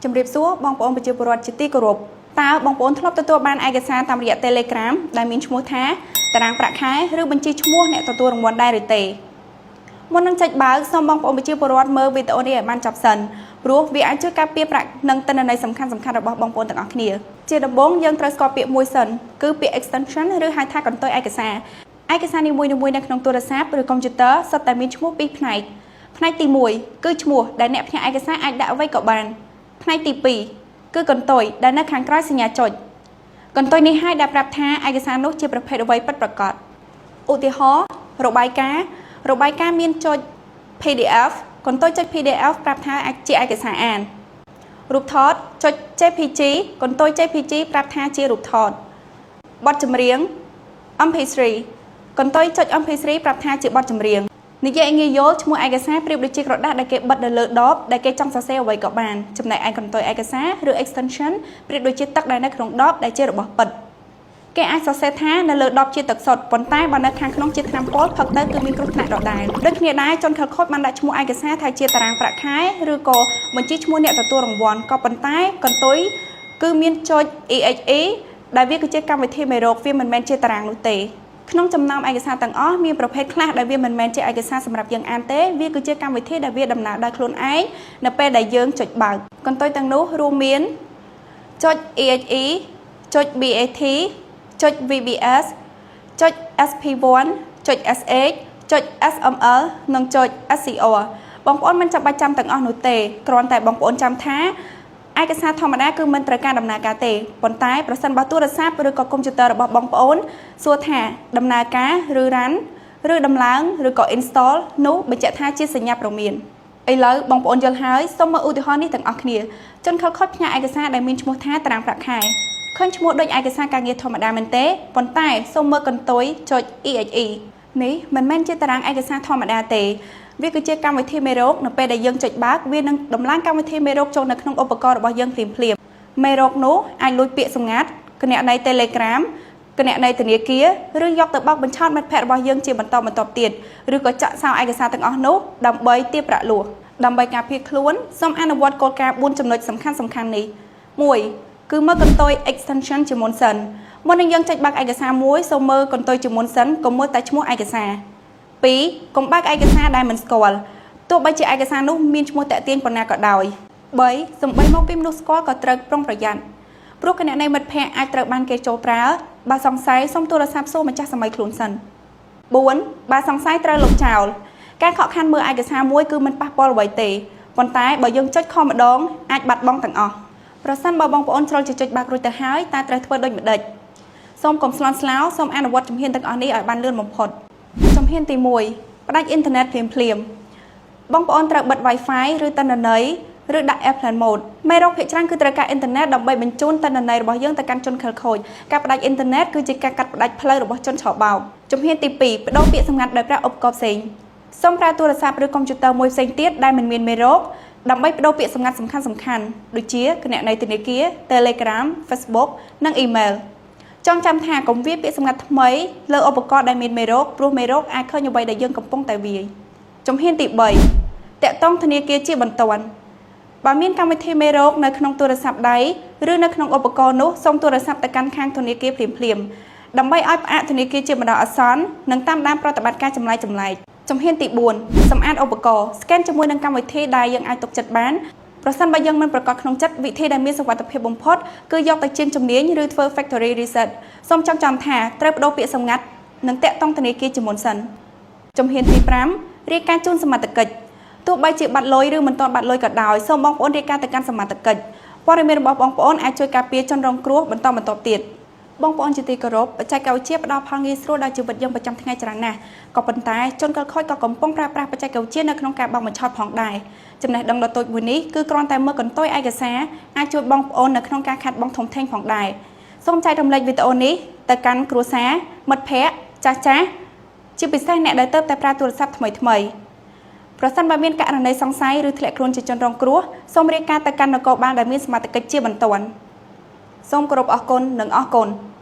ជំរាបសួរបងប្អូនប្រជាពលរដ្ឋជាទីគោរពតើបងប្អូនធ្លាប់ទទួលបានឯកសារតាមរយៈ Telegram ដែលមានឈ្មោះថាតារាងប្រាក់ខែឬបញ្ជីឈ្មោះអ្នកទទួលរង្វាន់ដែរឬទេមុននឹងចុចបើកសូមបងប្អូនប្រជាពលរដ្ឋមើលវីដេអូនេះឲ្យបានចប់សិនព្រោះវាអាចជួយការពារប្រាក់និងទិន្នន័យសំខាន់ៗរបស់បងប្អូនទាំងអស់គ្នាជាដំបូងយើងត្រូវស្គាល់ពាក្យមួយសិនគឺពាក្យ extension ឬហៅថាកន្ទុយឯកសារឯកសារនីមួយៗនៅក្នុងទូរស័ព្ទឬកុំព្យូទ័រសុទ្ធតែមានឈ្មោះពីរផ្នែកផ្នែកទី1គឺឈ្មោះដែលអ្នកផ្ញើឯកសារអាចដាក់អ្វីក៏បានផ្នែកទី2គឺកន្ទុយដែលនៅខាងក្រោយសញ្ញាចុចកន្ទុយនេះហើយដែលប្រាប់ថាឯកសារនោះជាប្រភេទអ្វីពិតប្រាកដឧទាហរណ៍របាយការណ៍របាយការណ៍មានចុច PDF កន្ទុយចុច PDF ប្រាប់ថាជាឯកសារអានរូបថតចុច JPG កន្ទុយ JPG ប្រាប់ថាជារូបថតបទចម្រៀង MP3 កន្ទុយចុច MP3 ប្រាប់ថាជាបទចម្រៀងនិយាយឲ្យងាយយល់ឈ្មោះឯកសារប្រៀបដូចជាក្រដាសដែលគេបិទនៅលើដបដែលគេចង់សរសេរអ្វីក៏បានចំណែកឯកន្ទុយឯកសារឬ extension ប្រៀបដូចជាទឹកដែលនៅក្នុងដបដែលជារបស់ពិតគេអាចសរសេរថានៅលើដបជាទឹកសុទ្ធប៉ុន្តែបើនៅខាងក្នុងជាថ្នាំពុលផឹកទៅគឺមានគ្រោះថ្នាក់ដដែលដូចគ្នាដែរជនខិលខូចបានដាក់ឈ្មោះឯកសារថាជាតារាងប្រាក់ខែឬក៏បញ្ជីឈ្មោះអ្នកទទួលរង្វាន់ក៏ប៉ុន្តែកន្ទុយគឺមានចុច EXE ដែលវាគឺជាកម្មវិធីមេរោគវាមិនមែនជាតារាងនោះទេក្នុងចំណោមឯកសារទាំងអស់មានប្រភេទខ្លះដែលវាមិនមែនជាឯកសារសម្រាប់យើងអានទេវាគឺជាកម្មវិធីដែលវាដំណើរដោយខ្លួនឯងនៅពេលដែលយើងចុចបើកកន្ទុយទាំងនោះរួមមានចុច EXE ចុច BAT ចុច VBS ចុច SP1 ចុច SH ចុច SML និងចុច SCR បងប្អូនមិនចាំបាច់ចាំទាំងអស់នោះទេគ្រាន់តែបងប្អូនចាំថាឯកសារធម្មតាគឺមិនត្រូវការដំណើរការទេប៉ុន្តែប្រសិនបើទូរស័ព្ទឬក៏កុំព្យូទ័ររបស់បងប្អូនសួរថាដំណើរការឬ run ឬដំឡើងឬក៏ install នោះបញ្ជាក់ថាជាសញ្ញាព្រមានឥឡូវបងប្អូនយល់ហើយសូមមើលឧទាហរណ៍នេះទាំងអស់គ្នាជនខិលខូចផ្ញើឯកសារដែលមានឈ្មោះថាតារាងប្រាក់ខែឃើញឈ្មោះដូចឯកសារការងារធម្មតាមែនទេប៉ុន្តែសូមមើលកន្ទុយចុច EXE នេះមិនមែនជាតារាងឯកសារធម្មតាទេវាគឺជាកម្មវិធីមេរោគនៅពេលដែលយើងចុចបើកវានឹងដំឡើងកម្មវិធីមេរោគចូលនៅក្នុងឧបករណ៍របស់យើងភ្លាមៗមេរោគនោះអាចលួចពាក្យសម្ងាត់គណនី Telegram គណនីធនាគារឬយកទៅបោកបញ្ឆោតមិត្តភ័ក្តិរបស់យើងជាបន្តបន្ទាប់ទៀតឬក៏ចាក់សោឯកសារទាំងអស់នោះដើម្បីទារប្រាក់លួសដើម្បីការពារខ្លួនសូមអនុវត្តគោលការណ៍4ចំណុចសំខាន់សំខាន់នេះ1គឺមើលកន្ទុយ extension ជាមុនសិនមុននឹងយើងចុចបើកឯកសារមួយសូមមើលកន្ទុយជាមុនសិនកុំមើលតែឈ្មោះឯកសារ2កុំបើកឯកសារដែលមិនស្គាល់ទោះបីជាឯកសារនោះមានឈ្មោះតាក់ទាញប៉ុណ្ណាក៏ដោយ3សំបីមកពីមនុស្សស្គាល់ក៏ត្រូវប្រុងប្រយ័ត្នព្រោះគណនីមិត្តភ័ក្តិអាចត្រូវបានគេចូលប្រើបើសង្ស័យសូមទូរស័ព្ទសួរម្ចាស់សាមីខ្លួនសិន4បើសង្ស័យត្រូវលុបចោលការខកខានមើលឯកសារមួយគឺមិនប៉ះពាល់អ្វីទេប៉ុន្តែបើយើងចុចខុសម្ដងអាចបាត់បង់ទាំងអស់ប្រសិនបើបងប្អូនជ្រុលជាចុចបើករួចទៅហើយតើត្រូវធ្វើដូចម្ដេចសូមកុំស្លន់ស្លោសូមអនុវត្តជំហានទាំងអស់នេះឲ្យបានលឿនបំផុតជំហានទី1ផ្ដាច់អ៊ីនធឺណិតភ្លាមភ្លាមបងប្អូនត្រូវបិទ Wi-Fi ឬទិន្នន័យឬដាក់ Airplane Mode មេរោគភាគច្រើនគឺត្រូវការអ៊ីនធឺណិតដើម្បីបញ្ជូនទិន្នន័យរបស់យើងទៅកាន់ជនខិលខូចការផ្ដាច់អ៊ីនធឺណិតគឺជាការកាត់ផ្ដាច់ផ្លូវរបស់ជនឆបោកជំហានទី2ប្ដូរពាក្យសម្ងាត់ដោយប្រើឧបករណ៍ផ្សេងសូមប្រើទូរស័ព្ទឬកុំព្យូទ័រមួយផ្សេងទៀតដែលមិនមានមេរោគដើម្បីប្ដូរពាក្យសម្ងាត់សំខាន់សំខាន់ដូចជាគណនីធនាគារ Telegram Facebook និងអ៊ីមែលចងចាំថាកុំវាយពាក្យសម្ងាត់ថ្មីលើឧបករណ៍ដែលមានមេរោគព្រោះមេរោគអាចឃើញអ្វីដែលយើងកំពុងតែវាយជំហានទី3តាក់ទងធនាគារជាបន្ទាន់បើមានកម្មវិធីមេរោគនៅក្នុងទូរស័ព្ទដៃឬនៅក្នុងឧបករណ៍នោះសូមទូរស័ព្ទទៅកាន់ខាងធនាគារភ្លាមៗដើម្បីឲ្យផ្អាកធនាគារជាបណ្ដោះអាសន្ននិងតាមដានប្រតិបត្តិការចម្លែកចម្លែកជំហានទី4សម្អាតឧបករណ៍ scan ជាមួយនឹងកម្មវិធីដែលយើងអាចទុកចិត្តបានប្រសិនបើយើងមិនប្រាកដក្នុងចិត្តវិធីដែលមានសុវត្ថិភាពបំផុតគឺយកទៅជាងជំនាញឬធ្វើ factory reset សូមចងចាំថាត្រូវប្ដូរពាក្យសម្ងាត់និងតាក់ទងធនាគារជាមុនសិនជំហានទី5រាយការណ៍ជូនសមត្ថកិច្ចទោះបីជាបាត់លុយឬមិនទាន់បាត់លុយក៏ដោយសូមបងប្អូនរាយការណ៍ទៅកាន់សមត្ថកិច្ចព័ត៌មានរបស់បងប្អូនអាចជួយការពារជនរងគ្រោះបន្តបន្ទាប់ទៀតបងប្អូនជាទីគោរពបច្ចេកវិទ្យាផ្ដល់ផលងាយស្រួលដល់ជីវិតយើងប្រចាំថ្ងៃច្រើនណាស់ក៏ប៉ុន្តែជនខិលខូចក៏កំពុងប្រើប្រាស់បច្ចេកវិទ្យានៅក្នុងការបោកបញ្ឆោតផងដែរចំណេះដឹងដ៏តូចមួយនេះគឺគ្រាន់តែមើលកន្ទុយឯកសារអាចជួយបងប្អូននៅក្នុងការខាតបង់ធំធេងផងដែរសូមចែករំលែកវីដេអូនេះទៅកាន់គ្រួសារមិត្តភ័ក្តិចាស់ចាស់ជាពិសេសអ្នកដែលទើបតែប្រើទូរស័ព្ទថ្មីថ្មីប្រសិនបើមានករណីសង្ស័យឬធ្លាក់ខ្លួនជាជនរងគ្រោះសូមរាយការណ៍ទៅកាន់នគរបាលដែលមានសមត្ថកិច្ចជាបន្ទាន់សូមគោរពអរគុណនិងអរគុណ។